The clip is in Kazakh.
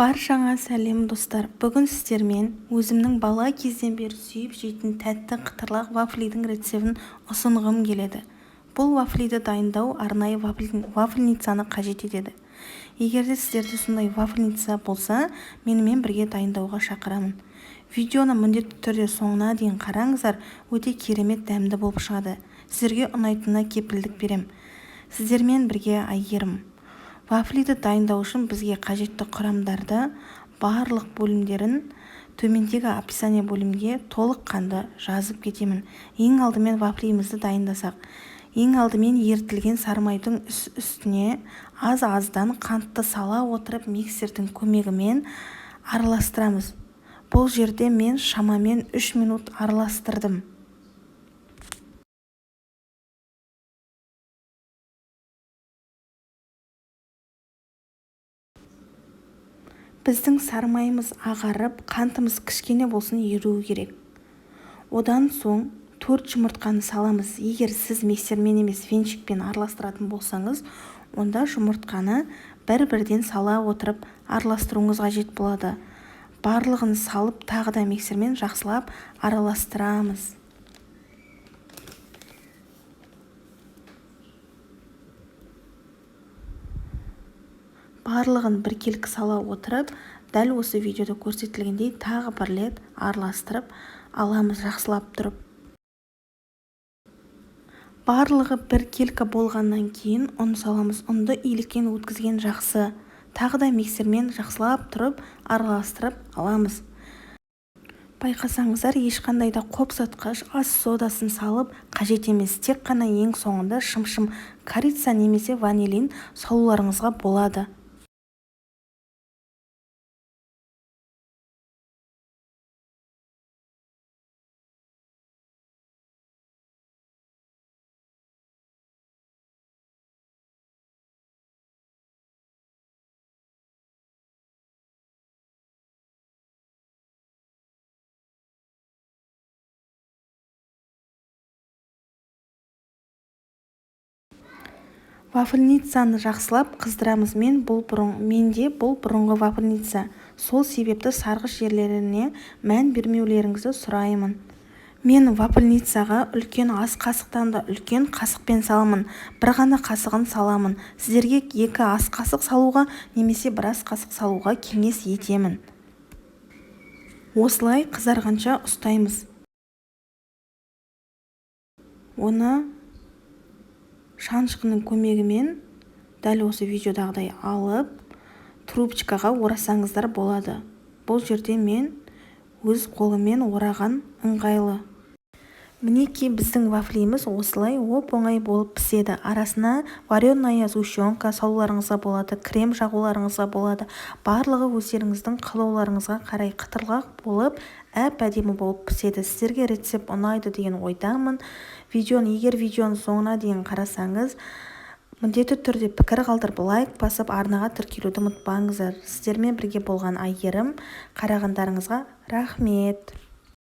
Баршаңа сәлем, достар! Бүгін сіздермен өзімнің бала кезден бері сүйіп жейтін тәтті қытырлақ вафлидің рецептін ұсынғым келеді. Бұл вафлиді дайындау арнайы вафельницаны қажет етеді. Егер де сіздерде сондай вафельница болса, менімен бірге дайындауға шақырамын. Видеоны міндетті түрде соңына дейін қараңыздар, өте керемет дәмді болып шығады. Сіздерге ұнайтынына кепілдік берем. Сіздермен бірге Әйгерім. Вафлиді дайындау үшін бізге қажетті құрамдарды барлық бөлімдерін төмендегі описание бөлімге толыққанды жазып кетемін. Ең алдымен вафлиімізді дайындасақ. Ең алдымен ерітілген сарымайдың үстіне аз-аздан қантты сала отырып, миксердің көмегімен араластырамыз. Бұл жерде мен шамамен 3 минут араластырдым. Біздің сарымайымыз ағарып, қантымыз кішкене болсын еруі керек. Одан соң 4 жұмыртқаны саламыз. Егер сіз миксермен емес, венчикпен араластыратын болсаңыз, онда жұмыртқаны бір-бірден сала отырып араластыруыңыз қажет болады. Барлығын салып, тағы да миксермен жақсылап араластырамыз. Барлығын біркелкі сала отырып, дәл осы видеода көрсетілгендей тағы бір рет араластырып аламыз жақсылап тұрып. Барлығы біркелкі болғаннан кейін ұн саламыз. Ұнды илектен өткізген жақсы. Тағы да миксермен жақсылап тұрып араластырып аламыз. Байқасаңыздар, ешқандай да қопсытқыш, ас содасын салып қажет емес. Тек қана ең соңында шымшым корица немесе ванилин салуларыңызға болады. Вафельницаны жақсылап қыздырамыз. Менде бұл бұрынғы вафельница. Сол себепті сарғыш жерлеріне мән бермеулеріңізді сұраймын. Мен вафельницаға үлкен ас қасықтан да үлкен қасықпен саламын. Бір ғана қасығын саламын. Сіздерге 2 ас қасық салуға немесе бір ас қасық салуға кеңес етемін. Осылай қызарғанша ұстаймыз. Оны шанышқының көмегімен дәл осы видеодағыдай алып, трубочкаға орасаңыздар болады. Бұл жерде мен өз қолыммен ораған ыңғайлы. Мінекей, біздің вафлиіміз осылай оп-оңай болып піседі. Арасына вареная сгущенка салуларыңызға болады, крем жағуларыңызға болады. Барлығы өздеріңіздің қалауларыңызға қарай қытырлақ болып, әп-әдемі болып піседі. Сіздерге рецепт ұнайды деген ойдамын. Егер видеоны соңына дейін қарасаңыз, міндетті түрде пікір қалдырып, лайк басып, арнаға тіркелуді ұмытпаңыздар. Сіздермен бірге болған Әйгерім. Қарағандарыңызға рахмет.